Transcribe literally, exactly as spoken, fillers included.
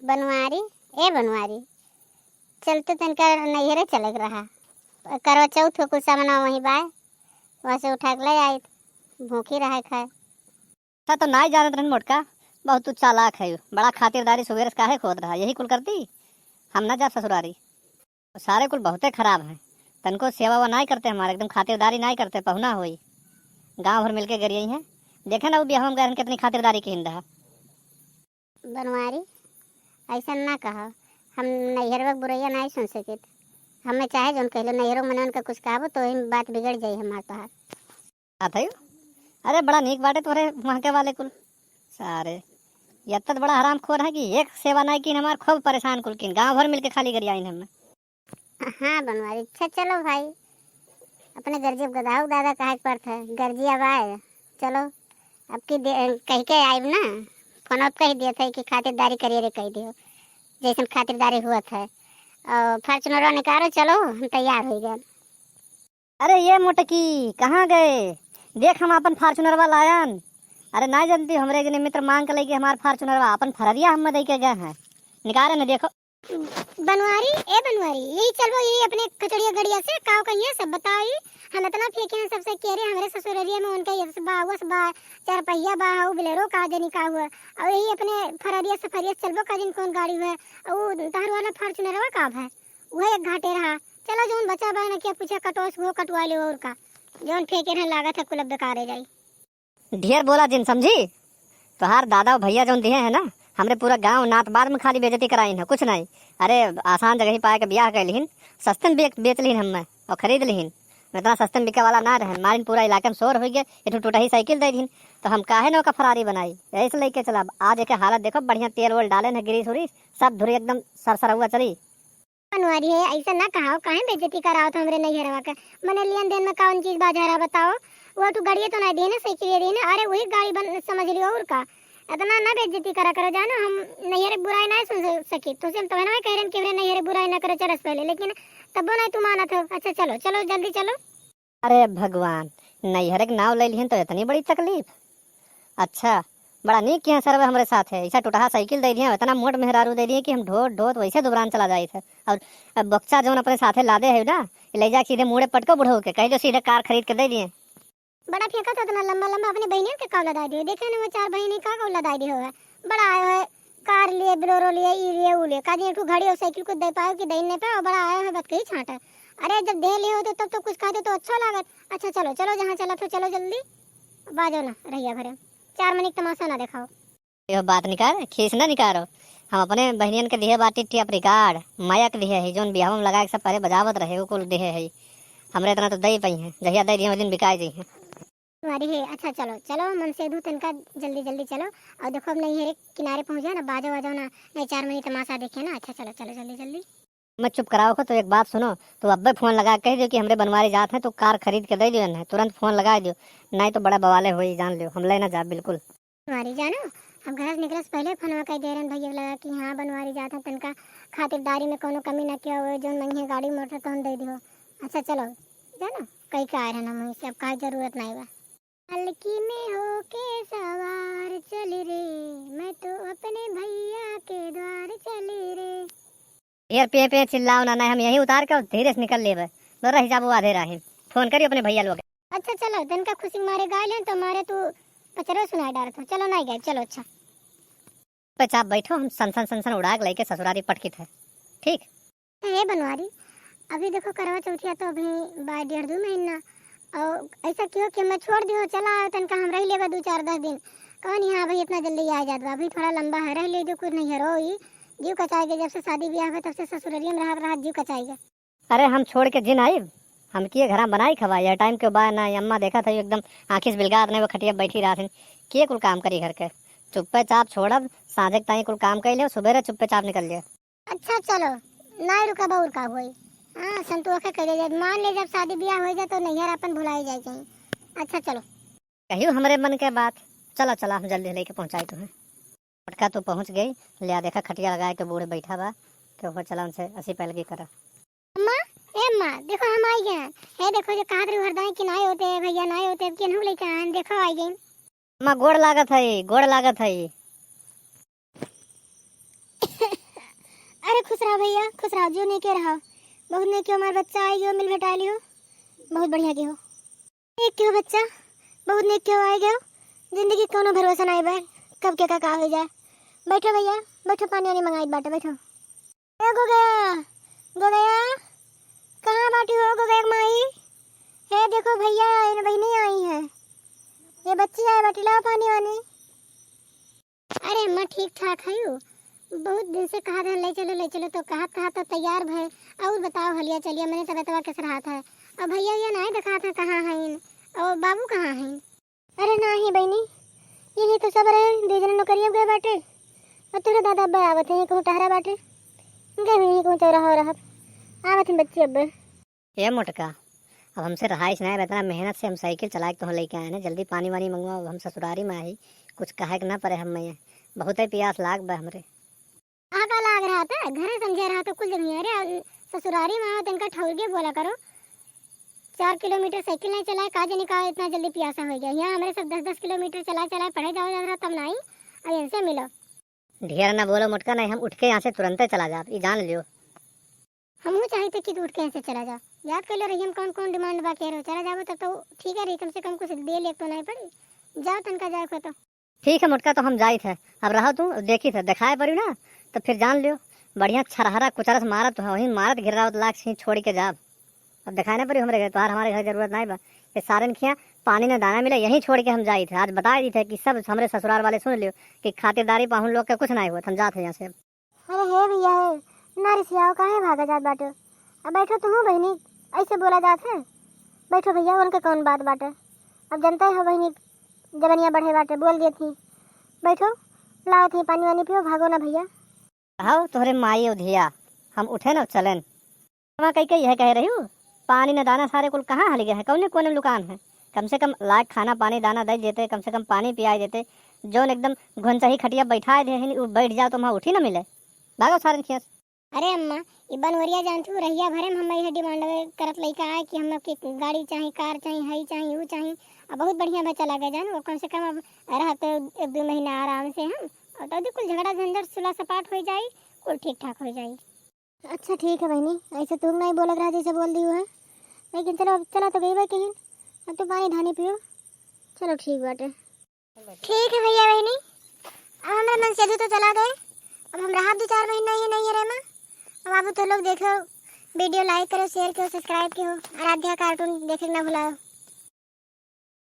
बनवारी, ए बनवारी, चल तो तनका नैहरे चले के रहा। करवा चौथ को कुल सामान वहीं बाय, वहाँ से उठा के ले आइत, भूखी रहे खाए। अच्छा तो नाई जानत रहन मोटका, बहुत तू चालाक है, बड़ा खातिरदारी सुबेरे से काहे खोत रहा, यही कुल करती, हम ना जा ससुरारी। सारे कुल बहुते खराब हैं, तनको सेवा वा नाई करते हमारे, एकदम खातिरदारी नाई करते, पहुना होई, गाँव भर मिलके गरियाई हैं। देखे ना वो बियाह में गए रहन, कितनी खातिरदारी किहिन रहा। बनवारी, ऐसा ना कहो, हम नैहरवा के बुरैया नाई सुन सकित। हमें चाहे जौन कहलो, नैहरो मने उनका कुछ कहबो तो वही बात बिगड़ जाई हमार तोहार। बात है? अरे बड़ा नीक बाटे तोरे वहाँ के वाले कुल। सारे, ये इतना बड़ा हरामखोर है कि एक सेवा नाई किन हमार, खूब परेशान कुल किन, गाँव भर मिलके खाली गरियाइन हमें। हाँ बनवारी, अच्छा चलो भाई, अपने गर्जी अब गदाऊ दादा कहे के पड़त है, गर्जी अब आए, चलो अब की दे-, कह के आइब ना, फोन अब कह दिया था कि खातिरदारी करिए रे, कह दियो जैसन खातिरदारी हुआ था। और फॉर्चुनरवा निकालो, चलो हम तैयार हो गए। अरे ये मोटकी, कहाँ गए? देख हम अपन फॉर्चुनरवा लायन। अरे नाई जानती, हमरे एक जने मित्र मांग के लेके हमार फॉर्चुनरवा, अपन फररिया हम दे के गए हैं। निकाले न देखो। बनवारी, ए बनवारी, यही चलबो, यही अपने कचड़िया गड़िया से, काव कहिए सब बताओ ही। हम इतना फेंके हैं सबसे, कह रहे हमरे ससुररिया में उनका यस बा, वस बा, चार पहिया बा, हऊ बोलेरो का जनी का हुआ। और यही अपने फररिया सफरिया से चलबो का जनी कौन गाड़ी हुआ। और तहर वाला फॉर्चुनरवा का है, वह एक घाटे रहा। चलो जौन बचा बा ना क्या पूछा, कटोस वो कटवा ले और का। जौन फेंके रहे लागत है कुल अब बेकार हो जाई। ढेर बोला जिन समझी। तोहार दादा और भैया जौन दिहे हैं ना, हमरे पूरा गांव नात बाद में खाली बेइज्जती कराइन है, कुछ नहीं। अरे आसान जगह ही पाए के ब्याह कर लिहिन, सस्ते में बेच, बेच लिहिन हमें और खरीद लिहिन। इतना सस्ते में बिके वाला ना रहन, मारिन पूरा इलाके में शोर हो गए, एक ठो टूटही साइकिल दे दिहिन। तो हम काहे ना ओका फरारी बनाई, यही से लेके चला। आज एके हालत देखो, बढ़िया तेल वेल डाले न, ग्रीस उरीस सब धुरी एकदम सरसरौआ चली। बनवारी है, ऐसा ना कहाओ, काहे बेइज्जती कराओ तो हमरे नैहरवा के। मने लियन देन में कौन चीज बाजार है बताओ? वो तू गाड़िए तो नहीं देने, साइकिल देने, अरे वही गाड़ी बन समझ लियो और का। इतना ना बेइज्जती करा करो जानो, हम नैहर के बुराई नहीं सुन सकी। तुझसे हम तो ना कह रहे कि हमरे नैहर के बुराई ना करो चरस पहले, लेकिन तब वो नहीं तू मानत हो। अच्छा चलो, चलो जल्दी चलो। अरे भगवान, नैहरे के नाव ले लिहन तो इतनी बड़ी तकलीफ। अच्छा, बड़ा नीक किहे सरवा हमरे साथ है, ऐसा टुटहा साइकिल दे दिहे, इतना मोट मेहरारू दे दिहे कि हम ढोत ढोत वैसे दुबरान चला जाइत है। और अब बक्सा जौन अपने साथे लादे है ना, ले जाके सीधे मुड़े पटको बुढ़ऊ के, कह दो सीधे कार खरीद के दे दिहे। बड़ा फेंका तो इतना लंबा लंबा अपने बहनियन के काव लदाई दियो, देखे ना वो चार बहनी का काव लदाई दियो है। बड़ा आयो है, कार लिए, बोलेरो लिए, ई लिए, ऊ लिए, का जी एक ठो घड़ी और साइकिल कुछ दे पाओ कि दे नहीं पाओ, बड़ा आयो है बतकही छांटा। अरे जब दे लिए होते तब तो कुछ कहते तो अच्छा लागत। अच्छा चलो चलो, जहाँ चला तो चलो जल्दी, बाजो ना रहिया भरे, चार मनी के तमाशा ना दिखाओ। यह बात निकार, खीस ना निकारो। हम अपने बहनियन के दिहे बाटी टेप रिकॉर्ड, माया के दिहे है, जौन बियाह में लगा के सब पहले बजावत रहे, वो कुल दिहे है। हमरे इतना तो दे पाई हैं, जहिया दे दिए, वो दिन बिकाई जाई हैं। अरे हे, अच्छा चलो, चलो, मन से दू तनका जल्दी, जल्दी चलो। और देखो, अब नहीं है रे, किनारे पहुँच जाए ना, बाजो, बाजो ना, नहीं चार मनी तमाशा देखे ना। अच्छा चलो, चलो, जल्दी, जल्दी। मैं चुप कराओ को, तो एक बात सुनो, तू अब्बे फोन लगा के कह दियो कि हमरे बनवारी जात हैं, तो कार खरीद के दे दियो ना, तुरंत फोन लगा दियो, नहीं तो बड़ा बवाले होई, जान लियो, हम ले ना जा बिल्कुल। बनवारी जानो, हम घर से निकले से पहले फोनवा कह दे रहे हैं भैया लगा कि हाँ बनवारी जात हैं, तनका खातिरदारी में कोनो कमी ना किया हुए, जौन मंगिए गाड़ी मोटर तो हम दे दियो। अच्छा चलो, जानो, कई के आए रहे ना मुँह से, अब काहे जरूरत नहीं बा। पालकी में होके सवार चली रे, मैं तो अपने भैया के द्वार चली रे। यार पे पे चिल्लाओ ना, नहीं हम यहीं उतार के धीरे से निकल लेबे। लो रह जाबो आधे राही। फोन करियो अपने भैया लोग। अच्छा चलो, तनका खुशी मारे गाय लेन तो मारे तू पचरो सुनाई डारत हो। चलो नहीं गए, चलो अच्छा। पे चाप बैठो, हम सन सन सन सन उड़ा के लेके ससुरारी पटकित है। ठीक। हे बनवारी, अभी देखो करवा चौथिया तो अभी बा डेढ़ दो महीना, और ऐसा क्यों कि मैं छोड़ दियो, चला आयो तनका हम रह लेबा दो चार दस दिन। कौन यहाँ भाई इतना जल्दी आ जात बा, अभी थोड़ा लंबा है, रह ले जो कुछ नहीं है, रो ई जीव कचाई के, जब से शादी ब्याह हुआ तब से ससुररिया में रहा रहा जीव कचाई के। अरे हम छोड़ के जिन आइब, हम किए घरा बनाई खवा, यह टाइम के बा ना, अम्मा देखा था एकदम आँखी से बिलगात नहीं, वो खटिया बैठी रहा थी, के कुल काम करी घर के, चुप्पे चाप छोड़ब, साँझे के ताई कुल काम कर ले, सुबेरे चुप्पे चाप निकल ले। अच्छा चलो, नाय रुका बउर का होई। हाँ, संतोषे करे जाए। मान ले जब शादी ब्याह हो जाए तो नैहर अपन भुलाई जाए कहीं। अच्छा चलो। कहियो हमरे मन के बात। चला, चला, हम जल्दी लेके पहुँचाई तुम्हें। मोटका तू पहुँच गई, ले आ देखा खटिया लगाए के बूढ़ बैठा बा, के हो चला उनसे असी पहलगी करा। अम्मा, ए अम्मा, देखो हम आई गए हैं। ए देखो जो कहा रे हरदाई कि नाय होते हैं भैया, नाय होते हैं, केनहू लेके आए हैं, देखो आई गए। अम्मा गोड़ लागत है, गोड़ लागत है। हाँ भइया, खुश रहो, जियो, नीके रहो। बहुत नीक किहो, हमार बच्चा आइ गयो, मिल भेटाइ लियो। बहुत बढ़िया किहो। नीक किहो बच्चा, बहुत नीक किहो, आइ गयो। जिंदगी कउनो भरोसा नाहीं बा, कब केका का होइ जाए। बैठो भइया, बैठो, पानी वानी मंगाइत बाटे, बैठो। ए गोगया, गोगया, कहाँ बाटी हो गोगया के माई? हे देखो भइया, इन बहिनी आई है। ये बच्ची आए बाटी, लाओ पानी वानी। अरे अम्मा, ठीक ठाक है यू। बहुत दिन से कहा था ले चलो, ले चलो, तो कहत कहत तो तैयार भय। और बताओ हलिया चलिया, मने तबियतवा कैसे रहत है? और भइया ये नाहीं देखा था कहाँ हैं, और बाबू कहाँ हैं? अरे नाहीं बहिनी, यही तो सब रहे, दुइ जने नौकरिया गए बाटे। और तोरे दादा अब्बे आवत हैं, कहूँ टहरा बाटे, गए हुए हैं कहूँ चौराहा ओराहा, आवत हैं बच्ची अब्बे। ए मोटका, अब हमसे रहाइस नाहीं बा, इतना मेहनत से हम साइकिल चलाइ के तोह लइके आए हैं, जल्दी पानी वानी मंगवाओ, अब हम ससुरारी में आई, कुछ कहे के ना पड़े हम, मैं बहुत ही पियास लाग बा हमरे। कहाँ का लाग रहा था? घरे समझे रहा तो कुल जगह। अरे, आ, ससुरारी में आओ, तनका ठौर के बोला करो। चार किलोमीटर साइकिल नहीं चलाए, का जाने का इतना जल्दी पियासा हो गया। यहाँ हमरे सब दस दस किलोमीटर चला चला पढ़े जाओ जात रहा, तब नहीं। अब इनसे मिलो। ढेर ना बोलो मोटका, नहीं हम उठ के यहाँ से तुरंते चला जाब, ई जान लियो। हमहू चाहित कि तू उठ के यहाँ से चला जाओ। याद कर लो रही, हम कौन कौन डिमांड बा कह रहे हो, चला जाओ तब तो ठीक है रही, कम से कम कुछ दे ले तो नहीं पड़ी। जाओ तनका जाए को तो। ठीक है मोटका, तो हम जाइत है। अब रहो तू, देखित है, देखाए पड़ी ना, तो फिर जान लियो, बढ़िया छरहरा कुचरस मारत है, वहीं मारत घिर्रावत लाग से छोड़ के जाब। अब देखाए ना पड़ी हमरे घर, तोहार हमारे घर जरूरत नहीं बा। ये सारन खिया पानी न दाना मिले, यहीं छोड़ के हम जाइत है। आज बताए दीत है कि सब हमरे ससुराल वाले सुन लियो कि खातिरदारी पाहुन लोग के कुछ नहीं हुआ, हम जात है यहाँ से। अरे हे भइया हे, ना रिसियाओ, काहे भागा जात बाटे? अब बैठो तुहू बहिनी, ऐसे बोला जात है? बैठो भइया, उनके कौन बात बाटे? अब जनते हो बहिनी, जबनिया बढ़े बाटे, बोल देत ही। बैठो, लावत ही पानी वानी पियो, भागो ना भइया। हाओ तोहरे माई उधिया, हम उठे न चलेन। हमा कई कई यह कहे रही हूँ, पानी न दाना सारे कुल कहाँ हल गए हैं, कौने कोने में लुकान है? कम से कम लायक खाना पानी दाना दे देते, कम से कम पानी पियाई देते, जौन एकदम घुनचही खटिया बैठाए दे हैं, उ बैठ जाओ तो वहाँ उठी न मिले। भागो सारन खियास। अरे अम्मा, ई बनवरिया जानत हूँ, रहिया भरे में हम यह डिमांड करत लइका आए कि हम लोग के गाड़ी चाही, कार चाही, हई चाही, ऊ चाही। अब बहुत बढ़िया बच्चा लागे जान, वो कम से कम अब रहत एक दो महीना आराम से हम, और तो कुल झगड़ा झंझट सुलह सपाट हो जाई, कुल ठीक ठाक हो जाई। अच्छा ठीक है बहिनी, ऐसे तुम नहीं बोलत रहा जैसे बोल दियो है, लेकिन चलो अब चला तो गई बा कहीं, अब तो पानी धानी पियो। चलो ठीक बाटे। ठीक है भइया बहिनी, अब हमरा मन से तो चला गए, अब हम रहा दो चार महीना ही नहीं है रे माँ। अब बाबू तो लोग देखो, वीडियो लाइक करो, शेयर करो, सब्सक्राइब करो, आराध्या कार्टून देखे ना भुलाओ।